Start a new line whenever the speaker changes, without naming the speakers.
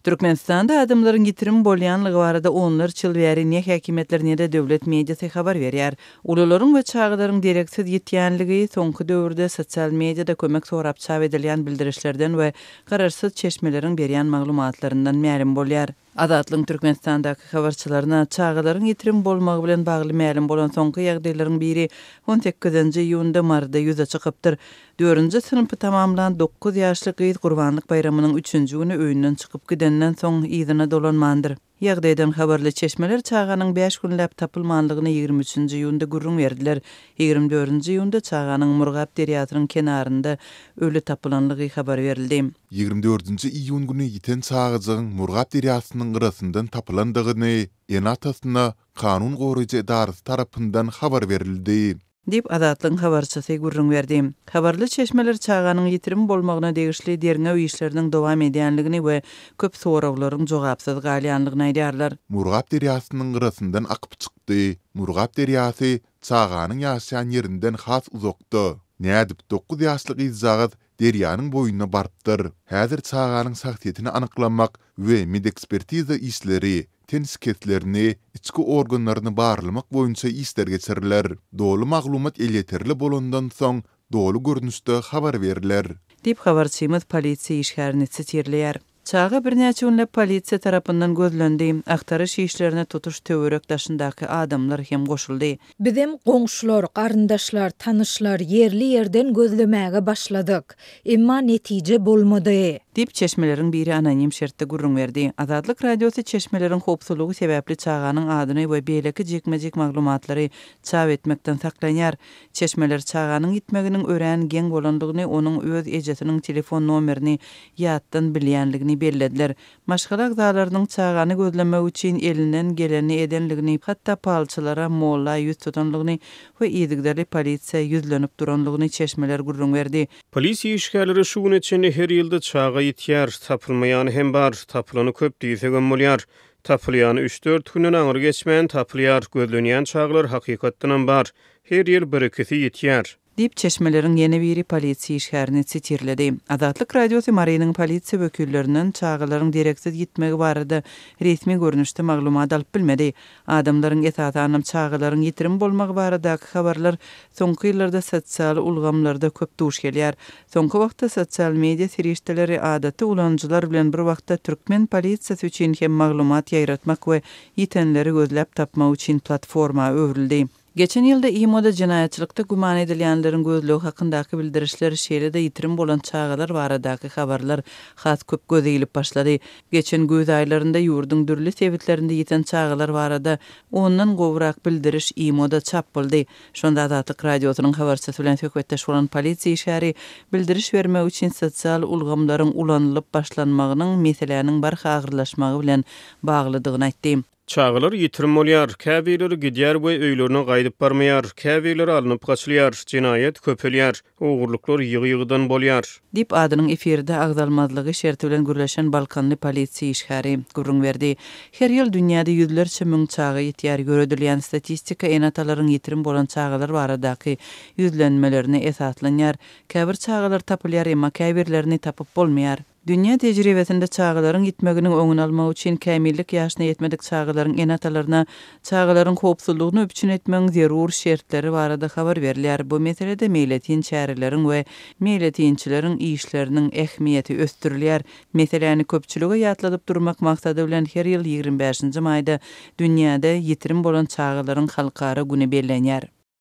Türkmenistanda adamlaryň ýitirim bolýanlygy barada onlarça ýyl bäri ne häkimiýetler, ne-de döwlet mediasy habar berýär. Ulularyň we çagalaryň dereksiz ýitýänligi soňky döwürde sosial mediada kömek sorap çap edilýän bildirişlerden we garaşsyz çeşmeleriň berýän maglumatlaryndan mälim bolýar. Azatlygyň Türkmenistandaky habarçylaryna çagalaryň ýitirim bolmagy bilen bagly mälim bolan soňky ýagdaýlaryň biri on sekizinji iýunda Maryda ýüze çykypdyr. Dördünji synpy tamamlan dokuz ýaşly gyz Gurbanlyk baýramynyň üçünji güni öýünden çykyp gidenden soň yzyna dolanmandyr. Ýagdaýdan habarly çeşmeler çaganyň bäş günläp tapylmanlygyny 23 üçünji iýunda gürrüň berdiler. 24 nji iýunda çaganyň Murgap derýasynyň kenarynda öli tapylanlygy habar berildi.
24 nji iýun güni ýiten çagajygyň Murgap derýasynyň gyrasyndan tapylandygyny ene-atasyna kanun goraýjy edarasy tarapyndan habar berildi.
Diýip, Azatlygyň habarçysy gürrüň berdi. Habarly çeşmeler çaganyň ýitirim bolmagyna degişli derňew işleriniň dowam edýänligini we köp soraglaryň jogapsyz galýanlygyny aýdýarlar.
Murgap derýasynyň gyrasyndan akyp çykdy. Murgap derýasy çaganyň ýaşaýan ýerinden has uzakda. Nädip dokuz ýaşly gyzjagaz derýanyň boýuna barypdyr? Häzir çaganyň şahsyýetini anyklamak we medekspertiza işleri, ten şikeslerini, içki organlaryny barlamak boýunça işler geçiriler. Doly maglumat elýeterli bolandan soň, doly görnüşde habar berler.
Diýip, habarçymyz polisiýa işgärini sitirleýär. Çaga birnäçe günläp polisiýa tarapyndan gözlendi. Agtaryş işlerine tutuş töwerek-daşyndaky adamlar hem goşuldy.
Bizem goňşular, garyndaşlar, tanyşlar ýerli-ýerden gözlemäge başladyk. Emma netije bolmady.
Diýip, çeşmeleriň biri anonim şertde gürrüň berdi. Azatlyk Radiosy çeşmeleriň howpsuzlygy sebäpli çaganyň adyny we beýleki jikme-jik maglumatlary çap etmekden saklanýar. Çeşmeler çaganyň ýitmeginiň örän geň bolandygyny, onuň öz ejesiniň telefon nomerini ýatdan bilýänligini bellediler. Maşgala agzalarynyň çagany gözlemek üçin elinden gelenini edenligini, hatda palçylara, molla ýüz tutanlygyny we yzygiderli polisiýa ýüzlenip duranlygyny çeşmeler gürrüň berdi.
Polisiýa işgärleri şu güne çenli her ýylda çaga ýitýär, tapylmaýany hem bar, tapylany köp diýsegem bolýar. Tapylýany üç-dört günden aňry geçmän tapylýar, gözlenýän çagalar hakykatdanam bar, her ýyl bir-ikisi ýitýär.
Diýip, çeşmeleriň ýene biri polisiýa işgärini sitirledi. Azatlyk Radiosy Marynyň polisiýa wekillerinden çagalaryň dereksiz ýitmegi barada resmi görnüşde maglumat alyp bilmedi. Adamlaryň, esasanam çagalaryň ýitirim bolmagy baradaky habarlar soňky ýyllarda sosial ulgamlarda köp duş gelýär. Soňky wagtda sosial media serişdeleri adaty ulanyjylar bilen bir wagtda türkmen polisiýasy üçin hem maglumat ýaýratmak we ýitenleri gözläp tapmak üçin platforma öwrüldi. Geçen ýylda IMO-da jenaýatçylykda güman edilýänleriň gözlegi hakyndaky bildirişler, şeýle-de ýitirim bolan çagalar baradaky habarlar has köp göze ilip başlady. Geçen güýz aýlarynda ýurduň dürli sebitlerinde ýiten çagalar barada ondan gowrak bildiriş IMO-da çap boldy. Şonda Azatlyk Radiosynyň habarçysy bilen söhbetdeş bolan polisiýa işgäri bildiriş bermek üçin sosial ulgamlaryň ulanylyp başlanmagynyň meseläniň barha agyrlaşmagy bilen baglydygyny aýtdy.
Çagalar ýitirim bolýar, käbirleri gidýär we öýlerine gaýdyp barmaýar, käbirleri alnyp gaçylýar, jenaýat köpelýär, ogurlyklar ýygy-ýygydan bolýar.
Diýip, adynyň efirde agzalmazlygy şerti bilen gürleşen balkanly polisiýa işgäri gürrüň berdi. Her ýyl dünýäde ýüzlerçe müň çaga ýitýär. Ýöredilýän statistika ene-atalaryň ýitirim bolan çagalar baradaky ýüzlenmelerine esaslanýar. Käbir çagalar tapylýar, emma käbirlerini tapyp bolmaýar. Dünýä tejribesinde çagalaryň ýitmeginiň öňüni almak üçin kämillik ýaşyna ýetmedik çagalaryň ene-atalaryna çagalaryň howpsuzlygyny üpjün etmegiň zerur şertleri barada habar berilýär. Bu meselede meýletin çäreleriň we meýletinçileriň işleriniň ähmiýeti ösdürilýär. Meseläni köpçülige ýatladyp durmak maksady bilen her ýyl 25 nji maýda dünýäde ýitirim bolan çagalaryň halkara güni bellenýär.